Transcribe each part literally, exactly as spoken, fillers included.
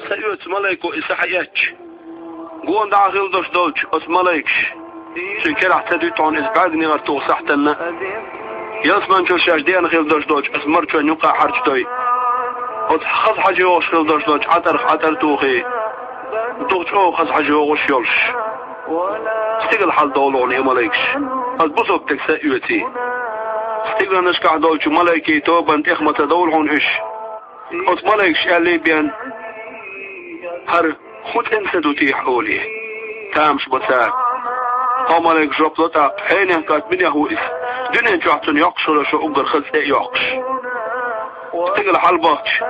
Ца оьцу малайко и са хьаэцча, гонахьа хила долуш долчу оцу малайкаш, цуьнан керахь ца дуьту хьуна иза бӀаьрганегӀар туху сахьтанна, ялсаманчуьра шаьш деана хила долуш долчу оцу марчонна юкъа хьарчадой, оцу хаза хьажа йогӀуш хила долуш долчу Ӏатарх Ӏатар тухий, дукха чӀогӀа хаза хьажа йогӀуш йолуш. Стигала хьал довла хьуна и малайкаш, хаза бусалба стаг са а оьций. Стигаланашкахь долчу малайкийн тобанна тӀех ма ца довла хьуна уьш. Оцу малайкаш аьллий бен: «ХӀара хӀун цӀена са ду техьа?» — олий, тамаш бо цара. Кхо малайка жоп ло тӀаккха: «Хьенех кӀант, минех ву иза? Дуьнен чохь цунна йоккхуш хилла шо уггар хаза цӀе а йоккхуш». Стигала хьалабахча,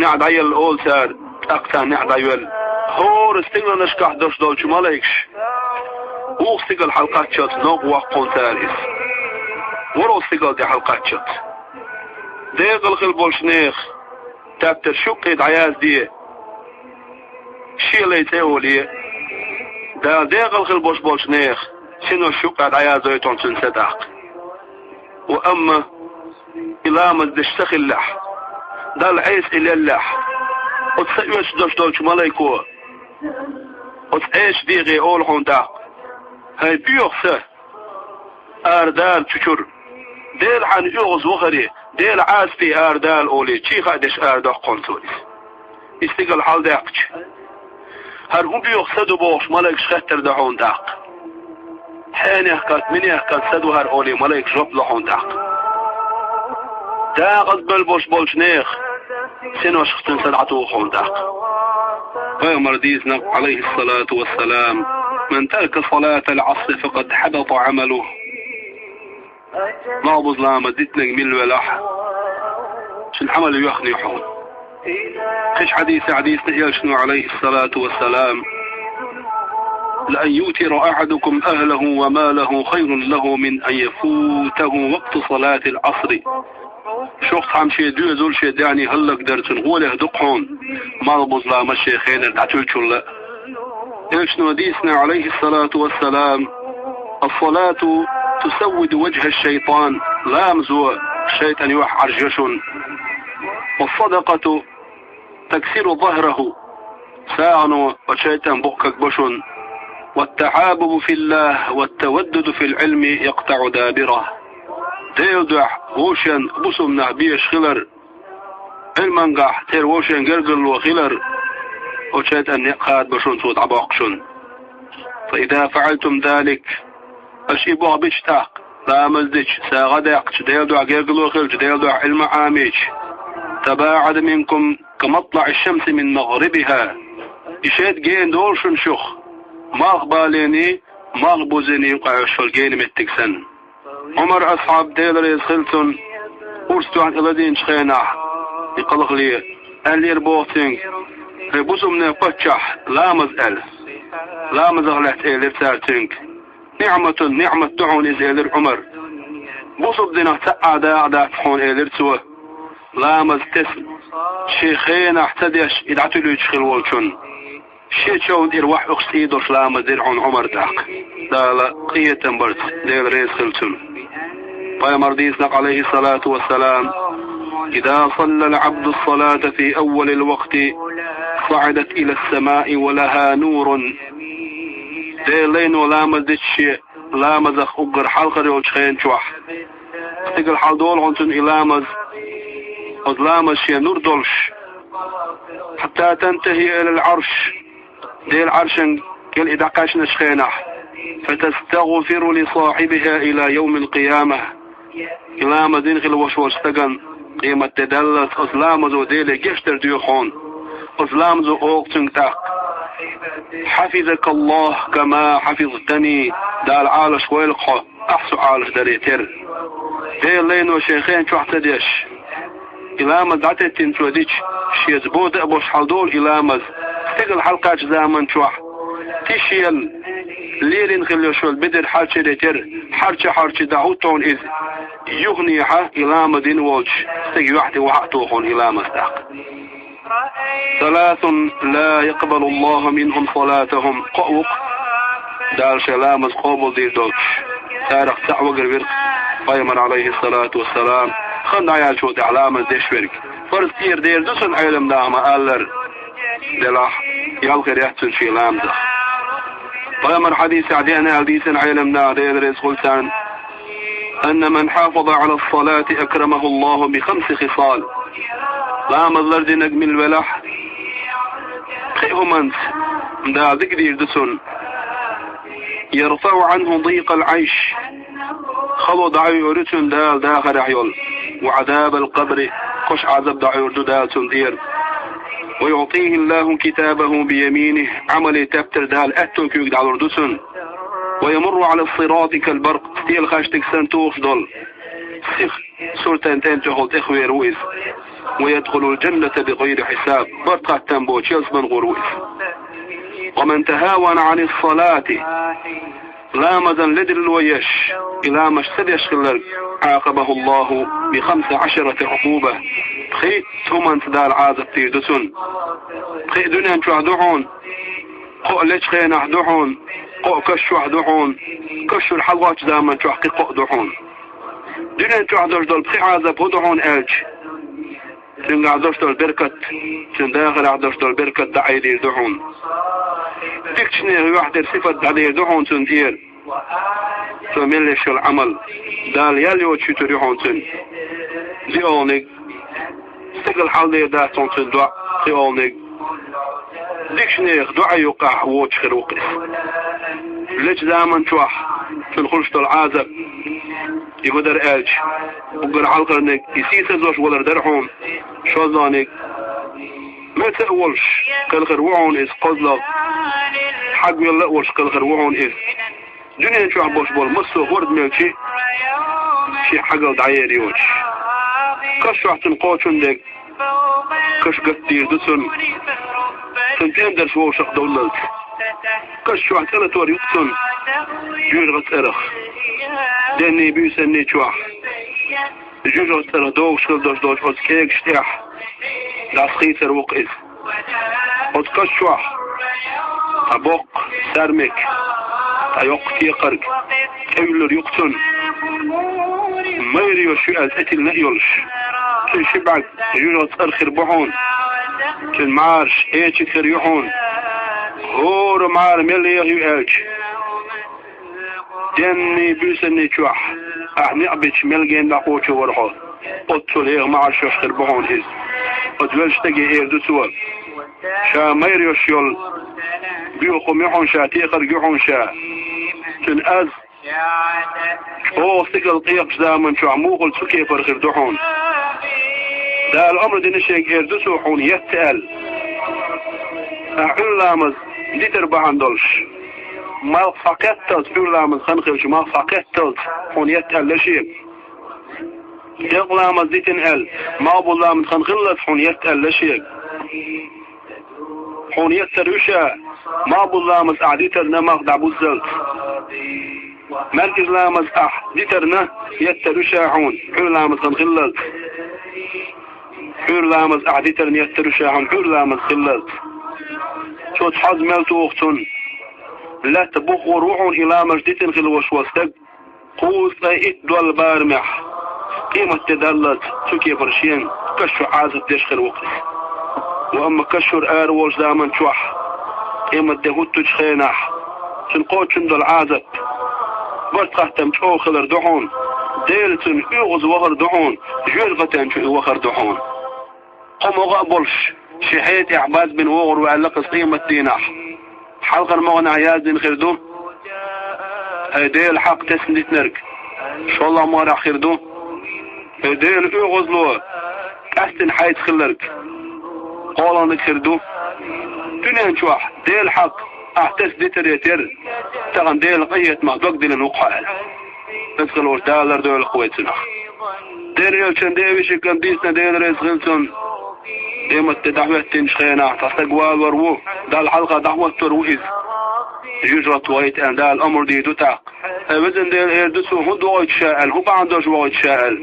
неӀ дӀаелла олу цара, тӀаккха царна неӀ дӀайоьллу. ХӀора стигаланашкахь долуш долчу малайкаша вукху стигала хьалакхаччалц новкъа воккху хьуна цара иза. ВорхӀ стигала тӀе хьалакхаччалц. Декъала хила болчу нехан тептар шуьйкъе дӀаязде, шен лай цӀе а олий, Дала декъала хила болуш болчу нехан синош шуьйкъе дӀаяздойту хьуна цуьнан са тӀаккха. Ва амма и ламаз деш са хиллехь, Далла Ӏеса и леллехь, оцу са оьцуш долуш долчу малайко оцу Ӏесачу дегӀе олу хьуна тӀаккха: «ХӀай боьха са, арадала цу чуьра, Дела хьайна оьгӀаз вахаре, Делан Ӏазапе арадала», — олий, чехаа деш арадоккху хьуна цо иза. И стигала хьалдаьккхича, «ХӀара хӀун боьха са ду?» — бохуш, малайкаш хеттар до хьуна тӀаккха. «Хьенех кӀант, минех кӀант са ду хӀара», — олий, малайкаш жоп ло хьуна тӀаккха. Декъаза бевлла болуш болчу нехан синошкахь цуьнан са дӀатуху хьуна тӀаккха. Пайхамара дийцина, Ӏалайхиссалату вассалам: «Ман тарка салатал Ӏасри факъад хьабата Ӏамалуху». Малхбуза ламаз дитинарг милла велахь, цуьнан Ӏамал йоьхна ю хьуна. Кхечу хьадисехь дийцина элчано, Ӏалайхиссалату вассалам: «Ла ан ютира ахьадукум ахьлаху ва малаху хайрун лаху мин ан яфутаху вакъту салатил Ӏасри». Шух цхьамма шен доьзал, шен даьхни хӀаллакдар цунна гӀоле ду-кх хьуна, малхбуза ламаз шен хенара дӀатуьллучул а. Элчано дийцина, Ӏалайхиссалату вассалам: «Ас-салату тусаввиду ваджхӀа шайтан», ламазо шайтӀан юьхь Ӏаржайо шуна. «Вас-садакъату таксиру загьраху», сагӀано оцу шайтӀан букъ кагбо шуна. «Ват-тахьабубу филлахӀ ват-таваддуду фил-Ӏилми якътаӀу дабирахӀ». Делан дуьхьа вовшашна бусалба нах безаш хилар, Ӏилманехь церан вовшашна гергарло хилар, оцу шайтӀан некъ кхадабо шуна, цо дӀабоккху шуна. «Фа иза фаӀалтум залик», аша и болх бича тӀаккха, ламаз дича, сагӀа даьккхича, Делан дуьхьа гергарло хилча, Делан дуьхьа Ӏилма Ӏамийча, «табаӀада минкум ка матлаӀи шамси мин магърибихӀа». И шайтӀа гена долу шуна шух, малхбалийний, малхбузийний юкъахь йолу гена меттиг санна. Ӏумар асхьаб, Дела реза хила цунна, урс тоьхна и ладийначу хенахь, и кхалхале, аьллера боху цуьнга: «ХӀай бусалбанийн паччахь, ламаз», — аьлла. Ламазах лаьцна элира цара цуьнга. «НиӀматун, ниӀмат ду хьуна иза», — элира Ӏумар. «Бусалба динах цхьа а дакъа дац хьуна», — элира цо. Ламаз тесна, шен хенахь ца деш, и дӀатуьлуьйтуш хилла волчунна. Шен човна тӀера вахь ухуш цӀий долуш ламаз дира хьуна Ӏумар тӀаккха. Дала къинхетам барца, Дела реза хила цунна. Пайхамара дийцина, Ӏалайхиссалату вассалам: «Иза саллал Ӏабду ссалата фи аввалил вакъти, саӀидат илас самаи ва лахӀа нурун». Делан лайно ламаз дича шен, ламазах уггар хьалхара йолчу хена чохь. Стигала хьал долу хьуна цуьнан и ламаз, оцу ламаз шен нур долуш. «Хьатта тантахӀия илал Ӏарш». Делан Ӏаршан кӀел и дӀакхаьчначу хенахь. «Фатастагъфиру ли сахьибихӀа ила явмил къияма». И ламаз дина хилла волуш волчу стагана къематде даллалц оцу ламазо Деле гечдар доьху хьуна. Оцу ламазо олу цуьнга тӀаккха: «ХьафизакаллахӀ кама хьафизтани», Дала Ӏалашвойла хьо, ахь со Ӏалашдаре терра. Делан лайно шен хен чохь ца деш, и ламаз дӀатеттина цо дича, шеца бода а болуш хьал долу и ламаз, стигала хьалакхаччалц заман чохь, тишаелла, лерина хилла йолу бедар хьарчаре терра, хьарча-хьарча дӀахӀутту хьуна иза, юханехьа и ламаз дина волчу стеган юьхь тӀе вахьа а туху хьуна и ламаз тӀаккха. «Саласун ла якъбалуллахӀу минхум салатахӀум». Кхоъ ву-кх, Дала шайн ламаз къобалдийр доцуш, царах цхьаъ вагар вира-кх Пайхамар, Ӏалайхиссалату вассалам, хан дӀаяьллачул тӀаьхьа ламаз деш верг. Фарз тӀера дер ду сан Ӏелам наха ма-аллара. делахь, ял хир яц цуьнан шен ламазах. Пайхамар хьадисехь деана аьлла дийцина Ӏеламнаха, Дела реза хуьлда царна: «أن من حافظ على الصلاة أكرمه الله بخمس خصال». Ламаз лардинарг мила велахь, пхи хӀуманца Дала дика дийр ду цунна. «يرفع عنه ضيق العيش». Хало дӀайуьйр ю цуьнан Дала дахарехь йолу. «وعذاب القبر». Кхош Ӏазап дӀайуьйр ду Дала цунна тӀера. «ويعطيه الله كتابه بيمينه». Ӏамалан тептар Дала аьтту куьйга дӀалур ду цунна. «ويمر على الصراط كالبرق». Стелхаштиг санна тухуш долу сиха суртан тӀеман чохь тӀехвер ву иза. «ويدخل الجنة بغير حساب». Барт-хаттам боцуш ялсамане гӀур ву иза. «ومن تهاون عن الصلاة». Ламазан ледарло еш, и ламаз ца деш хилларг, «عاقبه الله بخمس عشرة عقوبة». Пхийтта хӀуманца Дала Ӏазап дийр ду цунна. Пхиъ дуьнен чохь ду хьуна, кхоъ лечу хенахь ду хьуна, кхоъ каш чохь ду хьуна, каш чуьра хьалагӀоттучу заман чохь кхин кхоъ ду хьуна. Дуьнен чохь долуш долу пхи Ӏазап хӀун ду хьуна аьлча, цуьнгахь долуш долу беркат, цуьнан дахарехь долуш долу беркат дӀаайдийр ду хьуна. Дикачу нехан юьхь тӀера сифат дӀадийр ду хьуна цунна тӀера. Цо мел еш йолу Ӏамал Дала ял йоцуш юьтур ю хьуна цуьнан. Диъолниг, стигала хьалдер дац хьуна цуьнан доӀа, кхиолниг. Дикачу нехан доӀа юккъехь воцуш хир ву-кх иза. Лечу заман чохь цунна хуьлуш долу Ӏазап, и хӀун дара аьлча, уггар хьалхарниг и сийсазвеш валар дара хьуна, шозлагӀниг меца а волуш кхелхир ву хьуна иза, кхозлагӀ хьагвелла а волуш кхелхир ву хьуна иза. Дуьнен чохь болуш болу массо а хӀорд мелчи шен хьагал дӀаер йоцуш. Каш чохь цунна кхочун дерг, каш гатдийр ду цунна, цунна тӀемдарш вовшах довллалц. Каш чохь цӀе латор ю-кх цунна, жоьжахатин цӀарах. Денний, буьйсанний чохь жоьжахатин цӀарах догуш хила долуш долчу оцу кегаш тӀехь дӀасахийцар ву-кх иза. Оцу каш чохь цхьа боккха саьрмик, цхьа йоккха текхарг тӀевуьллур ю-кх цунна. Майра йо шу аьлла цӀе тиллина а йолуш, цуьнан ши бӀаьрг жоьжахатин цӀарах хир бу хьуна, цуьнан мӀараш эчиг хир ю хьуна. ХӀора мӀара мел еха ю аьлча, денний, буьйсанний чохь ахь некъ бича мел гена дӀакхочур вара хьо. Оццул еха мӀараш йолуш хир бу хьуна иза. Оцу веллачу стаге эр ду цо: ша майра йолуш йолу боьха хӀума ю хьуна ша, текхарг ю хьуна ша. Цуьнан аз чӀогӀа стигала къекъачу заман чохь муххалц цу кепара хир ду хьуна. Дала омра дина шега, эр ду цо хьуна етта аьлла. Ахь Ӏуьйра ламаз дитар бахьана долуш, малх схьакхетталц, Ӏуьйра ламаз хан хилча, малх схьакхетталц хьуна етта аьлла шега. Делкъа ламаз дитина аьлла, малхбуза ламаз хан хиллалц хьуна етта аьлла шега. Хьуна еттар ю ша, малхбуза ламаз ахь дитарна малх дӀабуззалц. МаьркӀажа ламаз ахь дитарна еттар ю ша хьуна, Ӏуьйра ламаз хан хиллалц. Ӏуьйра ламаз ахь дитарна еттар ю ша хьуна, Ӏуьйра ламаз хиллалц. Цо цхьаъ мел туху цунна. Лаьтта буххур ву хьуна и ламаз дитина хилла волуш волу стаг. Кхузткъе итт долла барамехь, къематде даллалц цу кепара шена каш чу Ӏазап деш хир ву-кх иза. Ва амма каш чуьра ара волчу заман чохь, къематде хӀуттучу хенахь, цуьнан кхочун долу Ӏазап, барт-хаттам чӀогӀа хилар ду хьуна, Дела цунна оьгӀаз вахар ду хьуна, жоьжахатин чу и вахар ду хьуна. Кхо могӀа а болуш, шен хье тӀехь базбина вогӀур ваьлла-кх иза къематдийнахь. Хьалхара могӀанехь яздина хир ду: «ХӀай Дела хьакъ тесна дитинарг». ШолгӀа могӀанехь хир ду: «ХӀай Дела оьгӀазло, къаьстина хьайца хилларг». КхоалгӀаниг хир ду: «Дуьнен чохь Дела хьакъ ахь тесна дитаре терра, тахана Делан къинхетамах дог диллина ву-кх хьо», – аьлла. Веза хилла волчу Дала лардойла-кх вай цунах. Дера элчан девешиган дийцина, Дела реза хила цунна. Къематде дӀахӀоьттинчу хенахь цхьа стаг валор ву, Далла хьалха дӀахӀоттор ву иза. Жоьжахатин вахийта аьлла, Дала омра дийр ду тӀаккха. Ай, везан Дела, эр ду цо, хӀунда вахийту ша аьлла, хӀун бахьана долуш вахийту ша аьлла.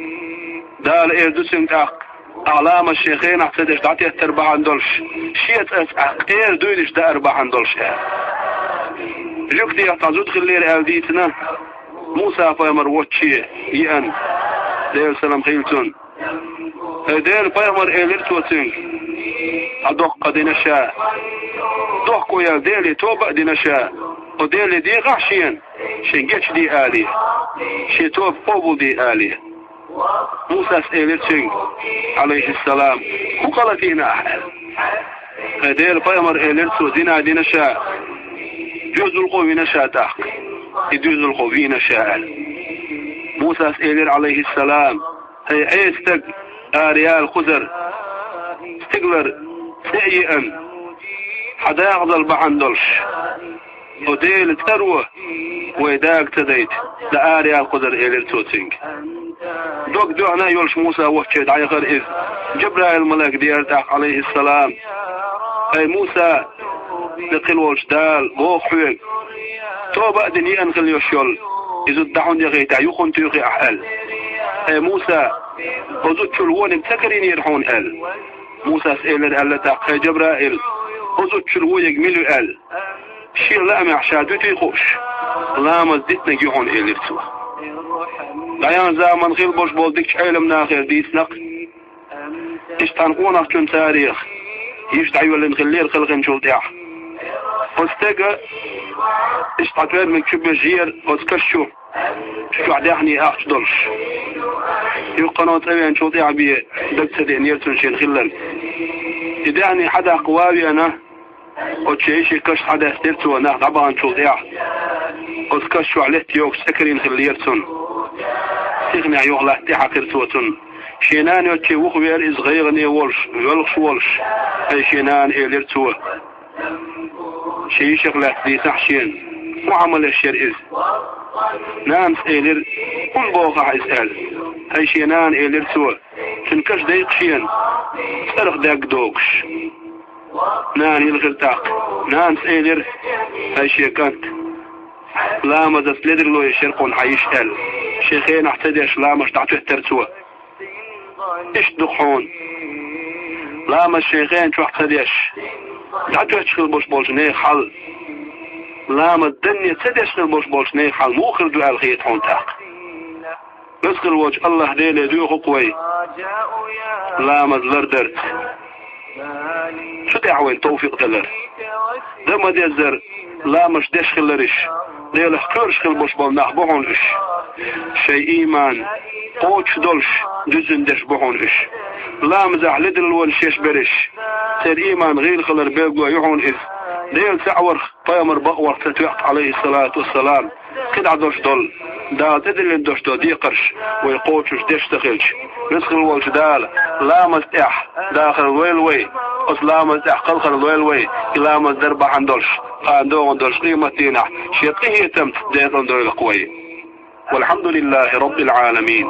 Дала эр ду цуьнга тӀаккха, ахь ламаз шен хенахь ца деш дӀатеттар бахьана долуш, шеца аса ахь къера дуьйнаш даар бахьана долуш аьлла. Жуьгтех цхьа зуда хиллера аьлла дийцина, Муса-пайхамар волчче еана, Делан салам хила цунна. ХӀай Делан пайхамар, элира цо цуьнга, Хьа доккха дина ша, дохко ял Деле тоба а дина ша, о Деле дехахь шена, шен гечди алий, шен тоба къобалдий алий. Мусас элира цуьнга, алейхиссалам: «ХӀун къа латийна ахь?» Хьай Делан пайхамар, элира цо, зина дина ша, доьзал къо вина ша тӀаккха, и доьзал къо вийна ша аьлла. Мусас элира, алейхиссалам: «Хьай Ӏеса стаг, араяла кхузара, стигалара цӀе а еана, хьан дакъазалла бахьана долуш, о Делан цӀаро вай дага ца дайта, дан араяла кхузара», — элира цо цуьнга. Дог доьхна а йолуш Муса волчче дӀаяхара иза. Джабраил-малайк деара тӀаккха, алейхиссалам: «Хьай Муса, дан хила волчу Дала боху хьоьга: „Тоба а дина еана хила йолуш йолу и зуда дӀа хӀунда яхийтахь, юха хӀунда туьйхи ахь?“ – аьлла. „Хьай Муса, хьо зудчул вониг ца карийнера хьуна“, – аьлла». Мусас элира аьлла тӀаккха: «Хьай Джабраил, хьо зудчул вониг мила ю?» – аьлла. «Шен лаамехь ша дуьтий хууш, ламаз дитинарг ю хьуна», – элира цо. ДӀаяханчу заманахь хилла болуш болу дикачу Ӏеламнахера дийцинарг, иштта цхьана къонахчун царех йиш дӀайоьллина хиллера кхелхинчул тӀаьхьа. Оцу стега иштта цхьа тӀоьрмиг чу беза жера оцу каш чу, чохь даьхний ахча долуш. Юххе цӀа веанчул тӀаьхьа бен дага ца деанера цунна шена хилларг. И даьхний хьадаккха ван а веана, оцу шен йишин каш хьадаьстира цо нах дӀабаханчул тӀаьхьа. Оцу каш чохь летта йогуш цӀе карийна хиллера цунна. Сихнехь юха латта тӀе хьаькхира цо цунна. Шен нана йоцчу вухавера иза гӀайгӀане волуш, воьлхуш волуш. «Хьай шен нана», — элира цо, шен йишах лаьцна дийцахь шена, хӀун Ӏамал еш яра иза. Нанас элира: «ХӀунда боху ахь иза?» — аьлла. «Хьай шен нана», — элира цо, цуьнан каш дайкха шена, цӀарах даг догуш. Нана йилхира тӀаккха. Нанас элира: «Хьай шен кӀант, ламазаца ледарло еш яра хьуна хьан йиша», — аьлла. Шен хенахь ца деш, ламаш дӀатоьттара цо. Иштта ду-кх хьуна, ламаз шайн хенан чохь ца деш, дӀатоьттуш хила болуш болчу нехан хьал, ламаз данне ца деш хила болуш болчу нехан хьал муха хир ду аьлла хета хьуна тӀаккха. Веза хила волчу АллахӀ Деле доьху-кх вай ламаз лардарца. Цу тӀехь вайна товфикъ далар. Дан ма-деззара ламазаш деш хиларш, Делах кхоьруш хила болуш болу нах бу хьуна уьш. Шайн ийман кхочуш долуш, дуьззина дерш бу хьуна уьш. Ламазехь ледарлонаш еш берш, церан ийман гӀийла хилар билгало ю хьуна иза. Дела цхьаъ варх, пайхамар бакъ варх ца тоьхна, алейхиссалату вассалам. КхидӀа долуш долу, Дала тӀедиллина долуш долу декхарш вай кхочуш деш ца хилча, веза хила волчу Дала ламаз тӀехь дахар лойла вай, оцу ламаз тӀехь кхалхар лойла вай, и ламаз дар бахьана долуш, кхана догӀун долуш къематдийнахь шен къинхетамца декъала дойла-кх вай. Валхьамдулиллахи Роббил Ӏаламин.